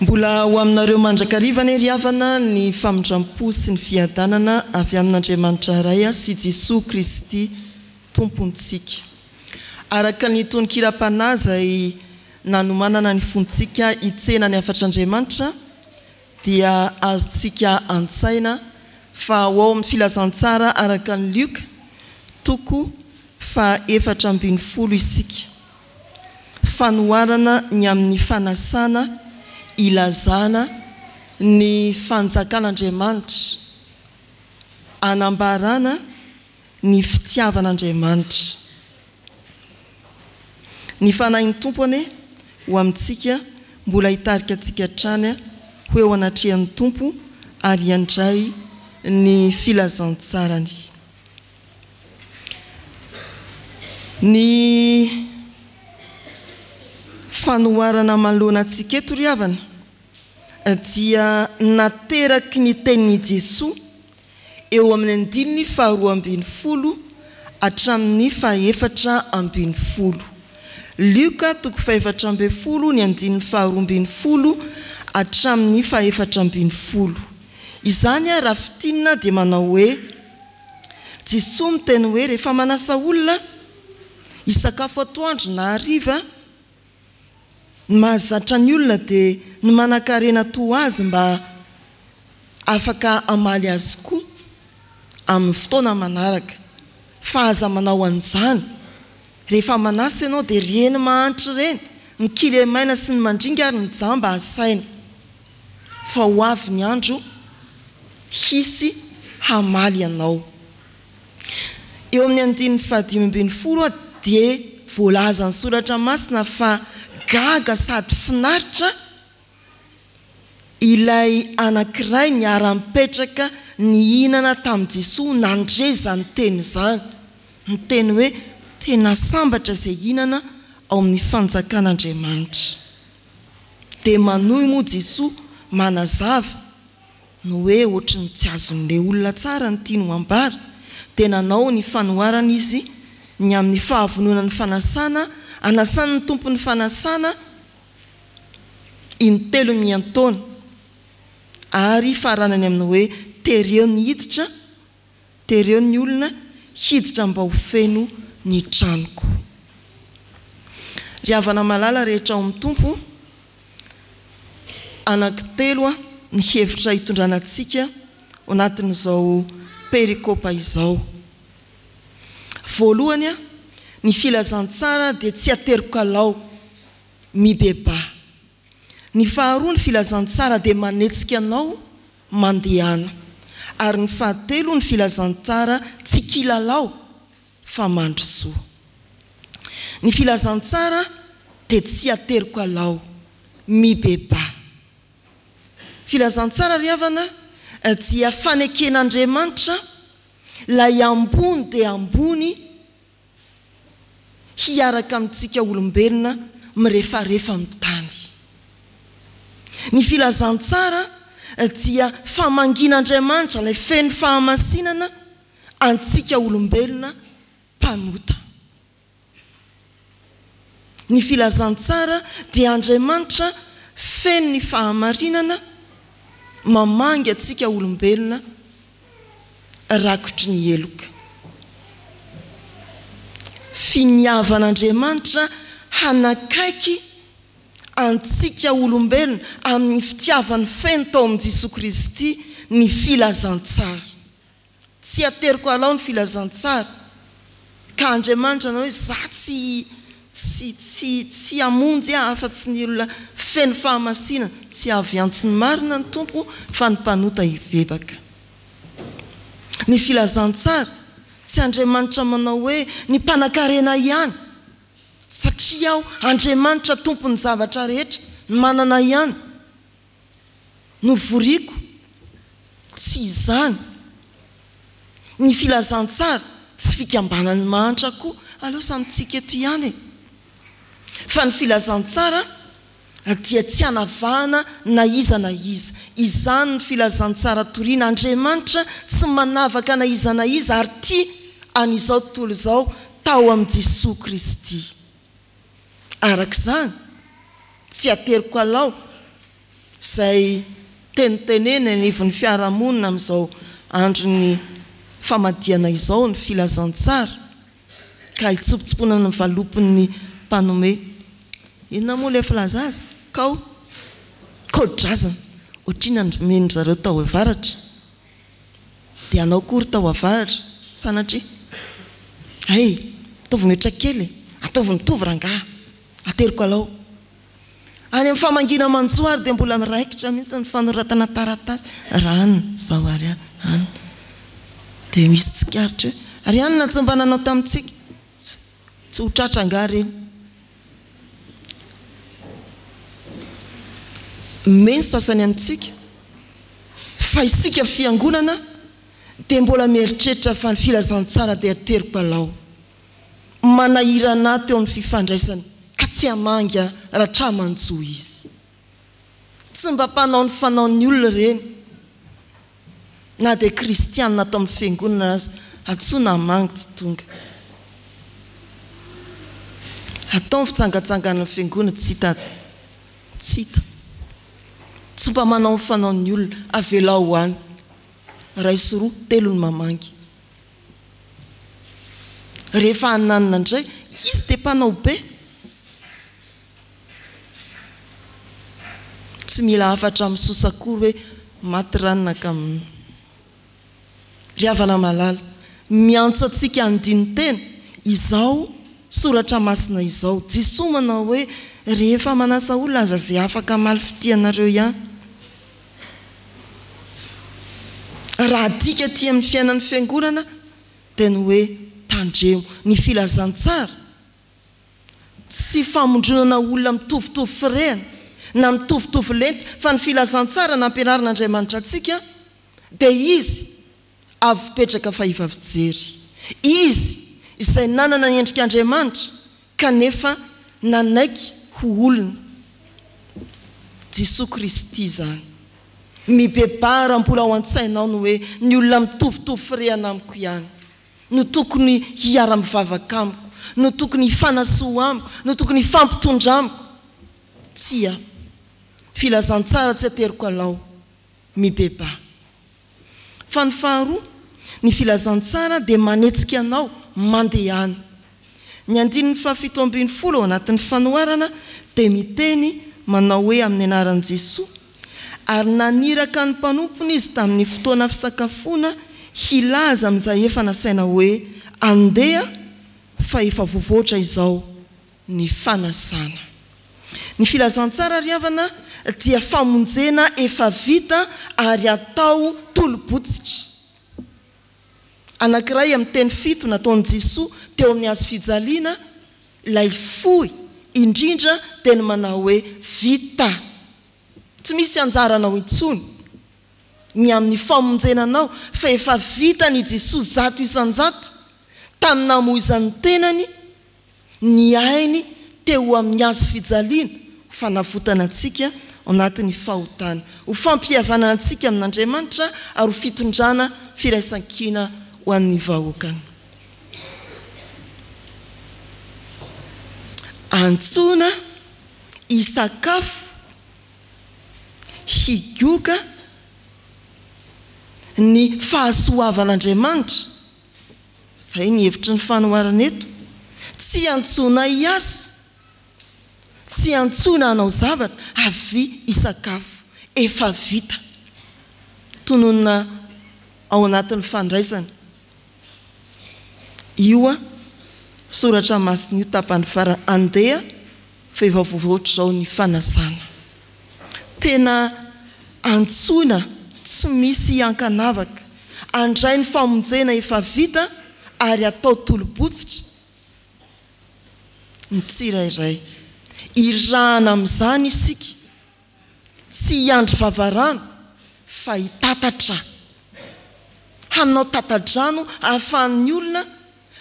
Mbola ho aminareo mandrakariva anie ry havana ny famindram-po sy ny fiadanana avy amin'Andriamanitra Ray sy Jesoa Kristy Tompontsika. Araka ny tononkiram-panahy izay nanomanana ny fontsika hitsena ny hafatr'Andriamanitra dia azontsika an-tsaina fa ho ao amin'ny Filazantsara araka an'i Lioka toko faha 14 isika. Fanoharana ny amin'ny fanasana ilazana ny fanjakan'Andriamanitra, anambarana ny fitiavan'Andriamanitra. Ny Fanahin'ny Tompo anie ho amintsika mbola hitarika antsika hatrany ho eo anatrehan'ny Tompo ary handray ny filazantsarany. Ny fanoharana manoloana antsika eto ry havana dia nateraky ny tenin'i Jesoa eo amin'ny andininy faharoa ambin'ny folo hatramin'ny fahaefatra ambin'ny folo. Lioka toko fahefatra ambin'ny folo ny andininy faharoa ambin'ny folo hatramin'ny fahaefatra ambin'ny folo. Izany raha fintinina dia manao hoe, Jesoa miteny hoe rehefa manasa olona hisakafo atoandro na hariva, Ny mahazatra ny olona dia ny manankarena toa azy mba afaka hamaly azy koa amin'ny fotoana manaraka fa aza manao an'izany rehefa manasa ianao dia ireny mahantra ireny, ny kilemaina sy ny mandringa ary ny jamba asaina fa ho avy ny andro hisy hamaly anao. Eo amin'ny andininy fahadimy ambin'ny folo dia voalazan'ny Soratra Masina fa gaga sady finaritra ilay anankiray niara-nipetraka nihinana tamin'i Jesoa nandre izany teny izany, niteny hoe, Tena sambatra izay hihinana ao amin'ny fanjakan'Andriamanitra. Dia manohy moa Jesoa manazava. Ny hoe ohatry ny tsy azon'ilay olona tsara ny tiany ho ambara, dia nanao ny fanoharana izy ny amin'ny fahavononan'ny fanasana anasan'ny Tompon'ny fanasana intelo miantaona, ary faranany amin'ny hoe tereo ny hiditra, tereo ny olona hiditra mba ho feno ny tranoko. Ry havana malala rehetra ao amin'ny Tompo, Anankitelo ny hevitra hitondrana antsika ao anatin'izao perikopa izao. Voalohany, ny filazantsara dia tsy ateriko-kalao, mibebaha. Ny faharoa, ny filazantsara dia manetsika anao mandehana. Ary ny fahatelo, ny filazantsara tsy kilalao fa mandrosoa. Ny filazantsara dia tsy ateriko alao, mibebaha. Filazantsara ry havana dia faneken'Andriamanitra ilay ambony dia ambony hiaraka amintsika olombelona mirefarefa amin'ny tany. Ny filazantsara dia famangian'Andriamanitra ilay feno fahamasinana antsika olombelona mpanota. Ny filazantsara dia Andriamanitra feno ny fahamarinana mamangy antsika olombelona rakotry ny heloka. Finiavan'Andriamanitra hanakaiky antsika olombelona amin'ny fitiavany feno tao amin'i Jesoa Kristy ny filazantsara. Tsy ateriko alao ny filazantsara ka Andriamanitra nanao hoe za tsy tsy tsy tsy hamonjy aho afa-tsy ny olona feno fahamasinana, tsy avy hiantso ny marina ny Tompo fa ny mpanota hibebaka. Ny filazantsara tsy Andriamanitra manao hoe ny mpanakarena ihany satria aho Andriamanitra tompon'ny zavatra rehetra, ny manana ihany. Novoriko, tsy izany. Ny filazantsara, tsy fikambanan'ny mahantra koa, aleo samy tsika eto ihany e. Fa ny filazantsara dia tsy anavahana na iza na iza. Izany ny filazantsara toriana, Andriamanitra tsy manavaka na iza na iza ary tia an'izao tontolo izao tao amin'i Jesoa Kristy. Araka izany, tsy ateriko alao. Izay tenitenena eny anivon'ny fiarahamonina amin'izao andron'ny famadihana izao ny filazantsara ka hitsompotsimponana ny valopin'ny mpanome. Inona moa ilay filaza azy? Kao? Kao-drazana. Ohatr'inona no nomen-dry zareo tao avaratra? Dia hanao akory tao avaratra? Sanatria. Hay! Ataovy mihoatra kely e! Ataovy mitovy rangaha! Ateriko alao. Any amin'ny famangiana manjo ary dia mbola miraikitra mihitsy ny fanoratana taratasy, Rana, izao ary an. Dia misy tsikaritra hoe, ary anona tsy mba nanao tamintsika? Tsy ho tratra angaha ireny? Mey ny sasany amintsika, fa isika fiangonana dia mbola mieritreritra fa ny filazantsara dia ateriko alao. Manahirana ahy teo amin'ny fifandraisana ka tsy hamangy ahy raha tra-manjo izy. Tsy mba mpanao ny fanaon'ny olona ireny, na dia kristiana ato amin'ny fiangonana aza, antsoina hamangy tsy tonga. Atao ny fitsangatsanganan'ny fiangonana tsy hita tsy hita. Tsy mba manao ny fanaon'ny olona, avelao ho any. Iray sy roa, telo ny mamangy. Rehefa hananina indray, izy dia mpanao be. Tsy mila hafatra misosa akory hoe maty ranona ka. Ry havana malala, miantso antsika handini-tena izao soratra masina izao. Jesoa manao hoe rehefa manasa olona aza izay afaka hamaly fitia anareo ihany. Raha adika aty amin'ny fiainan'ny Fiangonana dia ny hoe tandremo ny filazantsara, tsy famondronana olona mitovitovy firehana na mitovitovy lenta fa ny filazantsara nampianarin'Andriamanitra antsika dia Izy avo petraka fa iva fijery. Izy izay nanana ny endrik'Andriamanitra kanefa nanaiky ho olona. Jesoa Kristy izany. Mibebaha raha mbola ao an-tsainao ny hoe ny olona mitovitovy firehana amiko ihany no tokony hiara-mivavaka amiko, no tokony hifanasoa amiko, no tokony hifampitondra amiko. Tsia. Filazantsara tsy ateriko alao. Mibebaha. Fa ny faharoa, ny filazantsara dia manetsika anao mandehana. Ny andininy fahafito ambinifolo ao anatin'ny fanoharana dia miteny manao hoe amin'ny anaran'i Jesoa, Ary naniraka ny mpanompony izy tamin'ny fotoana fisakafoana hilaza amin'izay efa nasaina hoe, Andeha, fa efa voavoatra izao ny fanasana. Ny filazantsara ry havana dia famonjena efa vita ary atao tolo-botsitra. Anankiray amin'ny teny fito nataon'i Jesoa teo amin'ny hazo fijaliana, ilay fohy indrindra dia ny manao hoe vita. Tsy misy anjaranao intsony ny amin'ny famonjena anao fa efa vitan' i Jesoa 100% tamin'ny namoizany ny tenany ny ainy teo amin'ny hazo fijaliana ho fanavotana antsika ao anatin'ny fahotana, ho fampihavanana antsika amin'Andriamanitra ary ho fitondrana firaisankina ho an'ny vahoakany. Antsoina hisakafo, higoka ny fahasoavan'Andriamanitra. Izay ny hevitry ny fanoharana eto. Tsy antsoina hiasa, tsy antsoina hanao zavatra, avia hisakafo. Efa vita. Tononina ao anatin'ny fandraisana io soratra masina io tapany farany, andeha fa efa voavoatra izao ny fanasana. Tena antsoina tsy misy ankanavaka handray ny famonjena efa vita ary atao tolo-botsitra ny tsirairay. Irahana amin'izany isika, tsy hiandry vavarano fa hitatatra. Hanao tata-drano ahafahan'ny olona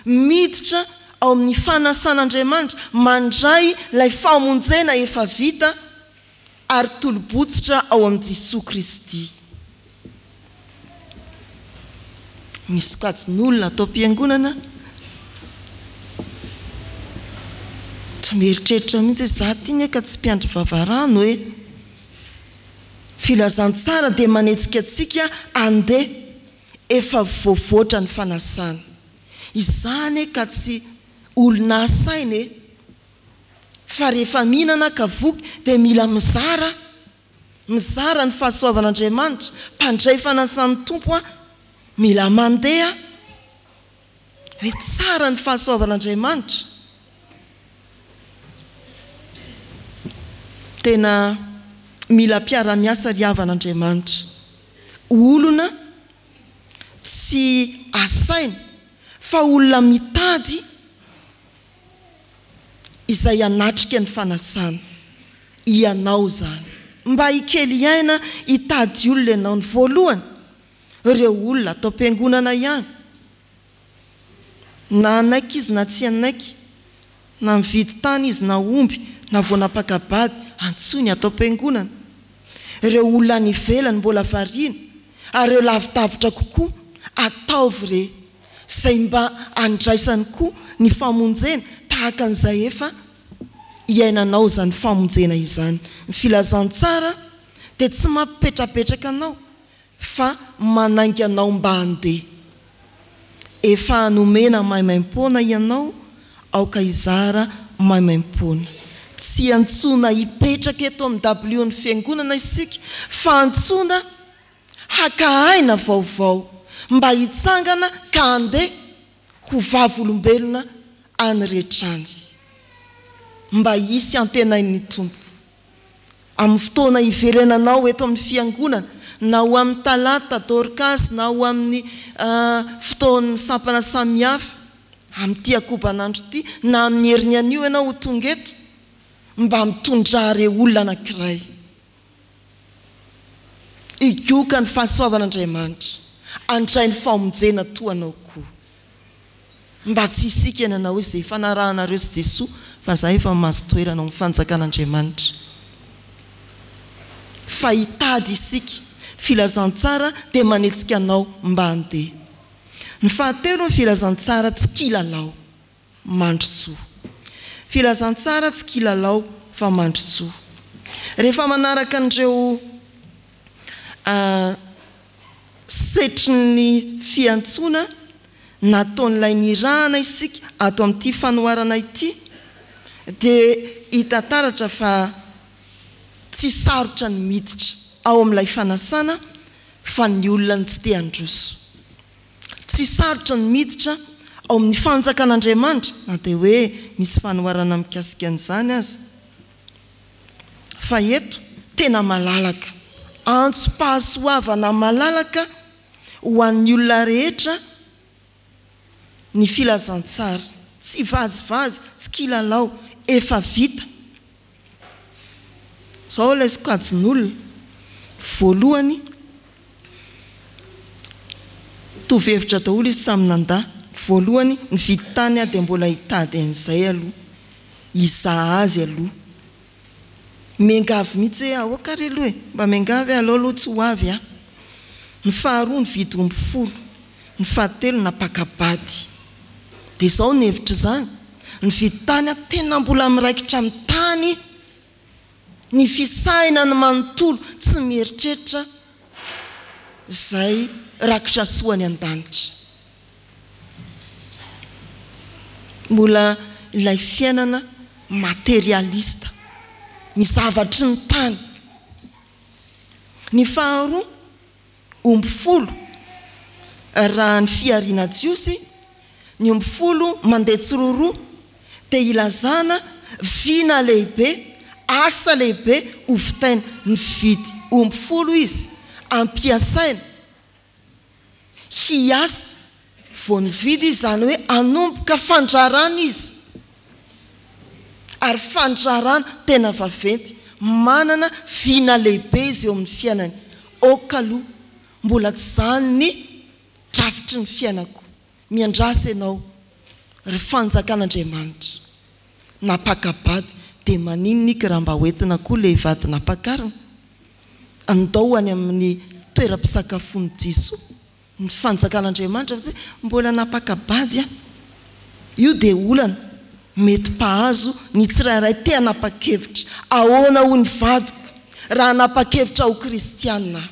miditra ao amin'ny fanasan'Andriamanitra, mandray ilay famonjena efa vita ary tolo-botsitra ao amin'i Jesoa Kristy. Misy sokajin'olona ato am-piangonana tsy mieritreritra mihitsy hoe za ty anie ka tsy mpiandry vavarano e! Filazantsara dia manetsika antsika handeha, efa voavoatra ny fanasana. Izany e ka tsy olona asaina e! Fa rehefa mihinana ka voky dia mila mizara, mizara ny fahasoavan'Andriamanitra, mpandray fanasan'ny Tompo an, mila mandeha hoe tsara ny fahasoavan'Andriamanitra. Tena mila mpiara-miasa ry havana Andriamanitra. Olona tsy asaina fa olona mitady izay hanatrika ny fanasana. Ianao izany. Mba hikely aina hitady olona ianao. Ny voalohany, ireo olona ato am-piangonana ihany. Na hanaiky izy na tsy hanaiky, na mividy tany izy na omby, na vao nampaka-bady, antsoy ny ato am-piangonana. Ireo olona any ivelany mbola variana, ary ireo lavidavitra kokoa, ataovy re izay mba handraisany koa ny famonjena tahaka an'izay efa iainanao izany famonjena izany. Ny filazantsara dia tsy mampipetrapetraka anao fa manainga anao mba handeha. Efa nomena maimaimpoana ianao, aoka hizara maimaimpoana. Tsy antsoina hipetraka eto amin'ny dabilion'ny Fiangonana isika fa antsoina haka aina vaovao mba hitsangana ka handeha ho vavolombelona any rehetra any. Mba hisy antenain'ny Tompo. Amin'ny fotoana hiverenanao eto amin'ny Fiangonana, na ho amin'ny Talata, Dorcas, na ho amin'ny fotoan'ny sampana samihafa, amin'ity akoban'andro ity, na amin'ny heriny anio ianao ho tonga eto, mba mitondrà re olona anankiray. Higoka ny fahasoavan'Andriamanitra, handray ny famonjena toa anao koa. Mba tsy isika ny hanao izay efa narahanareo sy Jesoa fa za efa mahazo toerana ao amin'ny fanjakan'Andriamanitra. Fa hitady isika. Filazantsara dia manetsika anao mba handeha. Ny fahatelo ny filazantsara tsy kilalao. Mandrosoa. Filazantsara tsy kilalao fa mandrosoa. Rehefa manaraka an'ireo setrin'ny fiantsoana nataon'ilay nirahana isika ato amin'ity fanoharana ity dia hita taratra fa tsy sarotra ny miditra ao amin'ilay fanasana fa ny olona no tsy te handroso. Tsy sarotra ny miditra ao amin'ny fanjakan'Andriamanitra na dia hoe misy fanoharana mikasika an'izany aza. Fa eto tena malalaka, antsom-pahasoavana malalaka ho an'ny olona rehetra ny filazantsara. Tsy vazivazy, tsy kilalao, efa vita. Izao ilay sokajin'olona, voalohany, mitovy hevitra daholo izy samy nandà. Voalohany, nividy tany aho dia mbola hitady an'izay aloha, hizaha azy aloha. Miangavy mihitsy hoe aoka re aloha e, mba miangavy aho aleo aloha tsy ho avy aho. Ny faharoa nividy omby folo, ny fahatelo nampaka-bady. Dia izao ny hevitr'izany, nividy tany aho, tena mbola miraikitra amin'ny tany ny fisainany manontolo, tsy mieritreritra izay rakitra soa any an-danitra. Mbola ilay fiainana materialista, ny zavatry ny tany. Ny faharoa, omby folo, raha ny fihariana jiosy, ny omby folo mandeha tsiroaroa dia ilazana vina lehibe, asa lehibe hovitaina. Nividy omby folo izy, ampiasaina. hiasa vao nividy izy izany hoe hanomboka fandrarana izy ary fandrarana tena vaventy manana vina lehibe izy eo amin'ny fiainany ok aloha mbola tsy izany ny drafitry ny fiainako miandrasa ianao ry fanjakan'Andriamanitra nampaka-bady dia maninona iky raha mba hoentina koa le vady nampakarina Andao any amin'ny toeram-pisakafoan'i Jesoa, ny fanjakan'Andriamanitra fa tsy hoe mbola nampaka-bady aho. Io dia olana mety mpahazo ny tsirairay te hanapa-kevitra. Ahoana hoy ny vadiko? raha hanapa-kevitra ho kristiana aho?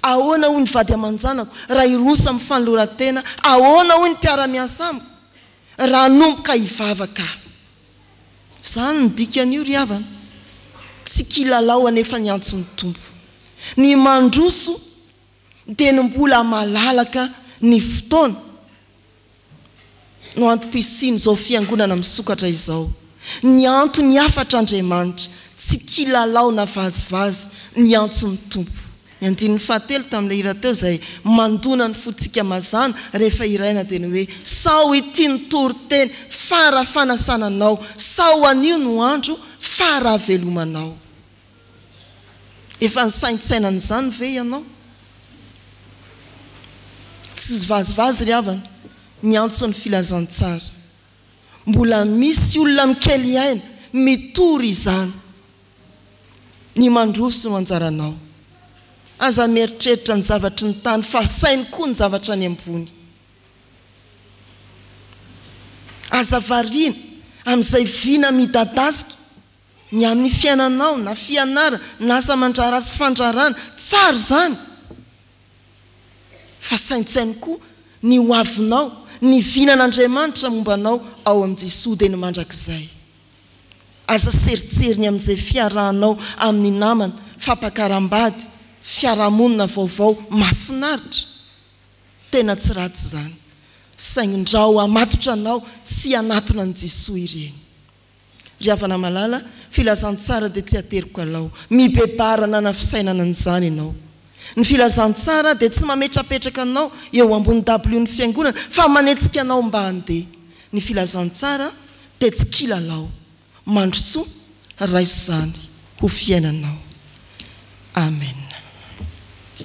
Ahoana hoy ny vady aman-janako raha hiroso amin'ny fanoloran-tena? Ahoana hoy ny mpiara-miasa amiko raha hanomboka hivavaka aho? Izany no dikan'io ry havana. Tsy kilalao anefa ny antson'ny Tompo. Ny mandroso dia ny mbola malalaka ny fotoana no antom-pisian'izao fiangonana misokatra izao. Ny antony hafatr'Andriamanitra, tsy kilalao na vazivazy ny antson'ny Tompo. Ny andininy fahatelo tamin'ilay hira teo izay mandona ny fontsika mazàna rehefa hiraina dia ny hoe, Sao ity ny toriteny fara fanasana anao, sao anio no andro fara havelomanao. Efa nisaintsaina an'izany ve ianao? Tsy vazivazy ry havana ny antson'ny filazantsara. Mbola misy olona mikely aina mitory izany. Ny mandroso no anjaranao. Aza mieritreritra ny zavatry ny tany fa saino koa ny zavatra any ambony. Aza variana amin'izay vina midadasika ny amin'ny fiainanao na fianarana na asa aman-draharaha sy fandraharahana. Tsara izany fa saintsaino koa ny ho avinao, ny vinan'Andriamanitra momba anao ao amin'i Jesoa dia ny mandrakizay. Aza seritseriny amin'izay fiarahanao amin'ny namana, fampakaram-bady, fiarahamonina vaovao mahafinaritra. Tena tsy ratsy izany. Saingy ndrao hamatotra anao tsy hanatona an'i Jesoa ireny. Ry havana malala, filazantsara dia tsy ateriko alao. Mibebaha raha nana fisainana an'izany ianao. Ny filazantsara dia tsy mametrapetraka anao eo ambony dabilion'ny fiangonana fa manetsika anao mba handeha. Ny filazantsara dia tsy kilalao. Mandrosoa, raiso izany ho fiainanao. Amen.